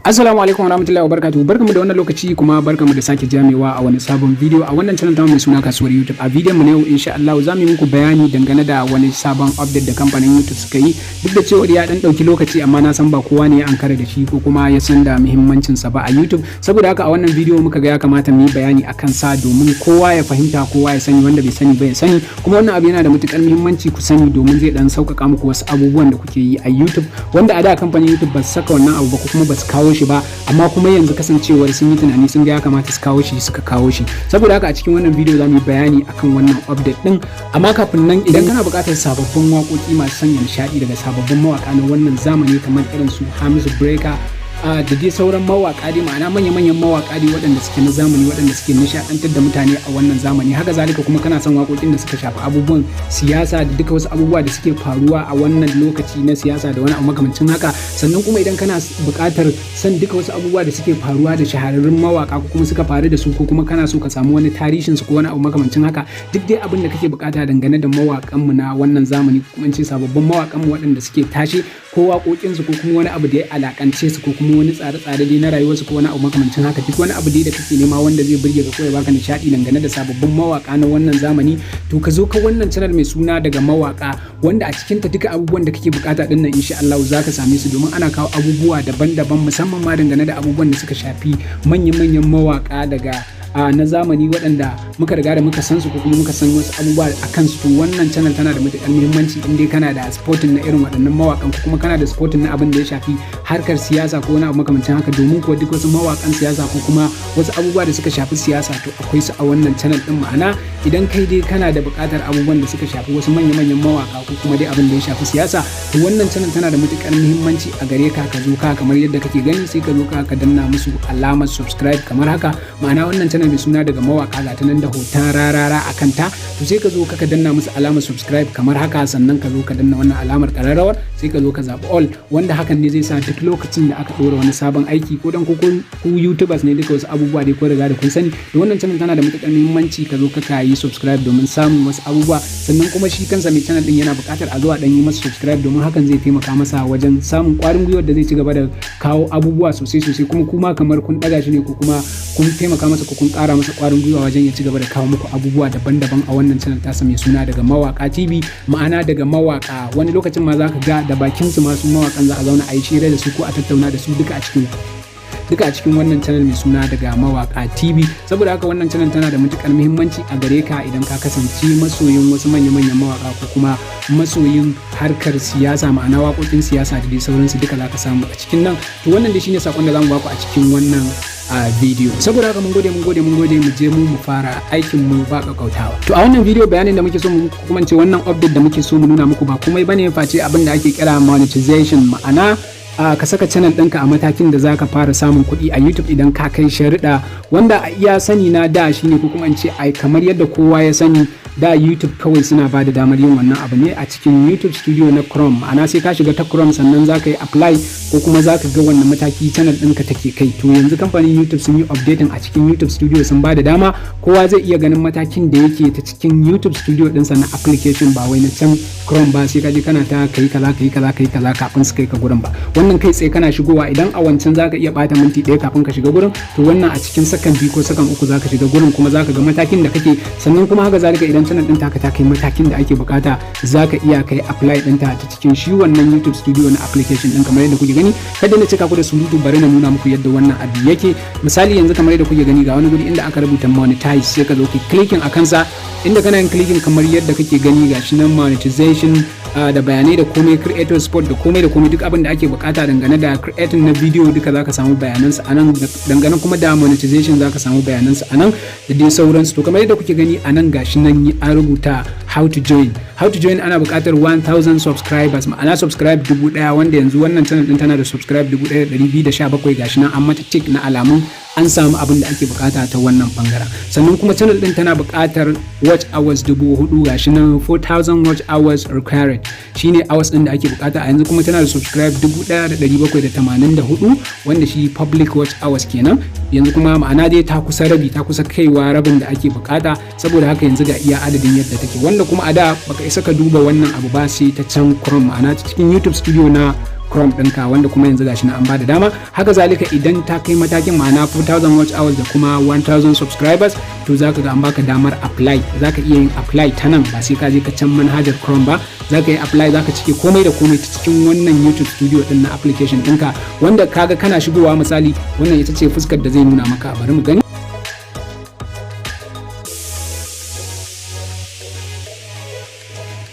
Assalamu alaikum warahmatullahi wabarakatuh. Barkamu da wannan lokaci kuma barkamu da sake jamewa a wani sabon bidiyo a wannan channel tamu mai suna Kasuwar YouTube. A bidiyon mu na yau, insha Allah, za mu yi muku bayani dangane da wani sabon update da kamfanin YouTube suka yi. Duk da cewa ya dan dauki lokaci, amma na san ba kowa ne ya ankara da shi ko kuma ya san da muhimmancin sa ba a YouTube. Saboda haka a wannan bidiyo muka ga ya kamata mu yi bayani akan sa domin kowa ya fahimta, kowa ya sani, wanda bai sani ba ya sani. Kuma wannan abu yana da matukar muhimmanci ku sani, domin zai dan sauƙaƙa muku wasu abubuwan da kuke yi a YouTube, wanda a da kamfanin YouTube ba su saka wannan abu ba ko kuma ba su kawo shi ba, amma kuma yanzu kasancewar sun yi tunani, sun ga ya kamata su kawo shi, suka kawo shi. Saboda haka a cikin wannan bidiyo za mu yi bayani akan wannan update din. Amma kafin nan, idan kana buƙatar sababbin waƙoƙi masu sanya nishaɗi daga sababbin mawaƙa na wannan zamani, kamar irin su Hamisu Breaker da dai sauran mawaƙa dai, ma'ana manya-manyan mawaƙa dai waɗanda suke na zamani, waɗanda suke nishaɗantar da mutane a wannan zamani, haka zalika kuma kana son waƙoƙin da suka shafi abubuwan siyasa da duka wasu abubuwa da suke faruwa a wannan lokaci na siyasa da wani abu makamancin haka, sannan kuma idan kana buƙatar san duka wasu abubuwa da suke faruwa da shahararrun mawaƙa ko kuma suka faru da su, ko kuma kana so ka samu wani tarihin su ko wani abu makamancin haka, duk dai abin da kake buƙata dangane da mawaƙan mu na wannan zamani, ko kuma in ce sababbin mawaƙan mu waɗanda suke tashe, ko waƙoƙinsu, ko kuma wani abu da ya alakance su, ko kuma wani tsare-tsare dai na rayuwarsu, ko wani abu makamancin haka, duk wani abu dai da kake nema wanda zai burge ka ko ya baka nishaɗi dangane da sababbin mawaka na wannan zamani, to ka zo ka wannan channel mai suna Daga Mawaka, wanda a cikin ta duka abubuwan da kake bukata din nan, insha Allah, zaka same su, domin ana kawo abubuwa daban-daban, musamman ma dangane da abubuwan da suka shafi manya-manyan mawaka daga na zamani waɗanda muka riga da muka san su ko kuma muka san wasu abubuwa a kansu. To wannan channel tana da matuƙar muhimmanci in dai kana da supporting na irin waɗannan mawaƙan, ko kuma kana da supporting na abin da ya shafi harkar siyasa ko wani abu makamancin haka, domin kuwa duk wasu mawaƙan siyasa ko kuma wasu abubuwa da suka shafi siyasa, to akwai su a wannan channel din. Ma'ana, idan kai dai kana da buƙatar abubuwan da suka shafi wasu manya-manyan mawaƙa ko kuma dai abin da ya shafi siyasa, to wannan channel tana da matuƙar muhimmanci a gare ka. Ka zo ka, kamar yadda kake gani, sai ka zo ka danna musu alamar subscribe kamar haka. Ma'ana, wannan channel mai suna Daga Mawaka, ga ta nan da hoton rarara a kanta. To sai ka zo ka danna musu alamar subscribe kamar haka, sannan ka zo ka danna wannan alamar kararrawar, sai ka zo ka zaɓi all, wanda hakan ne zai sa duk lokacin da aka ɗora wani sabon aiki, ko dan ko ku YouTubers ne, duka wasu abubuwa dai ko riga da kun sani da wannan channel tana da matuƙar muhimmanci. Ka zo ka yi subscribe domin samun wasu abubuwa. Sannan kuma shi kansa mai channel din yana buƙatar a zo a ɗan yi masa subscribe, domin hakan zai taimaka masa wajen samun ƙwarin gwiwar da zai ci gaba da kawo abubuwa sosai sosai. Kuma kamar kun ɗaga shi ne, ko kuma kun taimaka masa, ko kun ƙara masa ƙwarin gwiwa wajen ya ci gaba da kawo muku abubuwa daban-daban a wannan channel tasa mai suna Daga Mawaka TV. Ma'ana, Daga Mawaka, wani lokacin ma za ka ga da bakin su masu mawakan za a zauna a yi shira da su ko a tattauna da su, duka a cikin wannan channel mai suna Daga Mawaka TV. Saboda haka wannan channel tana da matukar muhimmanci a gare ka idan ka kasance masoyin wasu manya-manyan mawaka ko kuma masoyin harkar siyasa, ma'ana waƙoƙin siyasa da dai sauransu, duka za ka samu a cikin nan. To wannan dai shine sakon da zamu baku a cikin wannan a bidiyo. Saboda haka mun gode, mun gode, mun gode. Mu je mu fara aikin mu ba kakkautawa. To a wannan bidiyo, bayanin da muke so mu kuma ce wannan update da muke so mu nuna muku ba komai bane face abin da ake kira monetization, ma'ana ka saka channel ɗinka a matakin da zaka fara samun kuɗi a YouTube idan ka kai sharuɗa. Wanda a iya sani na da shine, ko kuma in ce ai kamar yadda kowa ya sani da, YouTube kawai suna ba da damar yin wannan abu ne a cikin YouTube Studio na Chrome. Ma'ana, sai ka shiga ta Chrome sannan za ka yi apply ko kuma za ka ga wannan mataki channel ɗinka take kai. To yanzu kamfanin YouTube sun yi updating a cikin YouTube Studio, sun ba da dama kowa zai iya ganin matakin da yake ta cikin YouTube Studio ɗinsa na application, ba wai na can Chrome ba, sai ka je kana ta kai kaza, kai kaza, kai kaza kafin su kai ka gurin ba. Wannan kai tsaye kana shigowa, idan a wancan zaka iya bata minti 1 kafin ka shiga gurin, to wannan a cikin sakan 2 ko sakan 3 zaka shiga gurin, kuma zaka ga matakin da kake. Sannan kuma haka zalika, idan channel ɗin taka ta kai matakin da ake bukata, zaka iya kai apply ɗinta ta cikin shi wannan YouTube Studio na application ɗin, kamar yadda kuke gani. Kada na cika ku da surutu, bari na nuna muku yadda wannan abu yake. Misali yanzu, kamar yadda kuke gani, ga wani guri inda aka rubuta monetize, sai ka zo ki clicking a kansa. Inda kana yin clicking, kamar yadda kake gani, gashi nan monetization da bayanai da komai, creator support da komai da komai, duk abin da ake bukata dangane da creating na video duka zaka samu bayanan su anan. Dangane kuma da monetization, zaka samu bayanan su anan da dai sauransu. To kamar yadda kuke gani anan, gashi nan an rubuta how to join. How to join, ana bukatar 1000 subscribers, ma'ana subscribe 1000, wanda yanzu wannan channel din tana da subscribe 1217. Gashi nan an mata tick na alamun an samu abin da ake bukata ta wannan bangaren. Sannan kuma channel din tana bukatar watch hours 4000. Gashi nan 4000 watch hours required, shine hours din da ake bukata. A yanzu kuma tana da subscribe 1784, wanda shi public watch hours kenan yanzu kuma. Ma'ana dai ta kusa rabi, ta kusa kaiwa rabin da ake bukata. Saboda haka yanzu ga iya adadin yadda take, wanda kuma a da baka isa ka duba wannan abu ba sai ta can Chrome, ma'ana ta cikin YouTube Studio na Chrome ɗinka, wanda kuma yanzu gashi na an bada dama. Haka zalika, idan ta kai matakin, ma'ana 4000 watch hours da kuma 1000 subscribers, to zaka ga an baka damar apply. Zaka iya yin apply ta nan, ba sai ka je ka can manhajar Chrome ba. Zaka yi apply, zaka cike komai da komai ta cikin wannan YouTube Studio din na application ɗinka, wanda kaga kana shigowa, misali, wannan ita ce fuskar da zai nuna maka. Bari mu gani.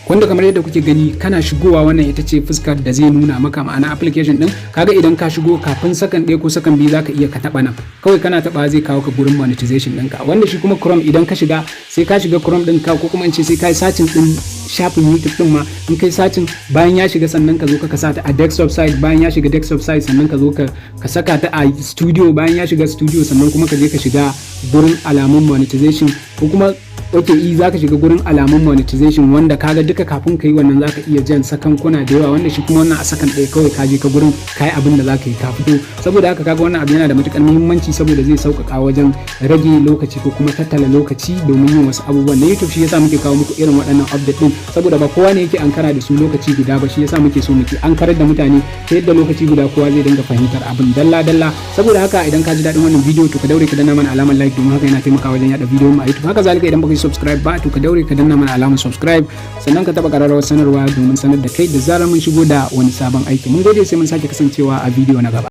Wanda kamar yadda kuke gani, kana shigowa, wannan ita ce fuskar da zai nuna maka, ma'ana application din. Kaga idan ka shigo, kafin sakan 1 ko sakan 2 zaka iya ka taba nan. Kawai kana taba, zai kawo ka gurin monetization ɗinka. Wanda shi kuma Chrome, idan ka shiga, sai ka shiga Chrome ɗinka, ko kuma in ce sai ka yi searching din shafin YouTube din ma. In kai searching, bayan ya shiga, sannan ka zo ka sa ta a desktop site. Bayan ya shiga desktop site, sannan ka zo ka saka ta a studio. Bayan ya shiga studio, sannan kuma ka je ka shiga gurin alamun monetization, ko kuma ok, i zaka shiga gurin alamun monetization, wanda kaga duka kafin ka yi wannan zaka iya jan sakankuna da yawa, wanda shi kuma wannan a sakan 1 kawai ka je ka gurin, ka yi abin da zaka yi, ka fito. Saboda haka kaga wannan abu yana da matukar muhimmanci, saboda zai sauƙaƙa wajen rage lokaci ko kuma tattala lokaci domin yin wasu abubuwan na YouTube. Shi yasa muke kawo muku irin waɗannan update din, saboda ba kowa ne yake ankara da su lokaci guda ba. Shi yasa muke so muke ankarar da mutane ta yadda lokaci guda kowa zai dinga fahimtar abin dalla dalla. Saboda haka, idan ka ji daɗin wannan bidiyo, to ka daure ka danna mana alamar like, domin haka yana taimakawa wajen yada bidiyon mu a YouTube. Haka zalika, idan baka yi subscribe ba, to ka daure ka danna mana alamar subscribe, sannan ka taba kararrawar sanarwa domin sanar da kai da zarar mun shigo da wani sabon aiki. Mun gode, sai mun sake kasancewa a bidiyo na gaba.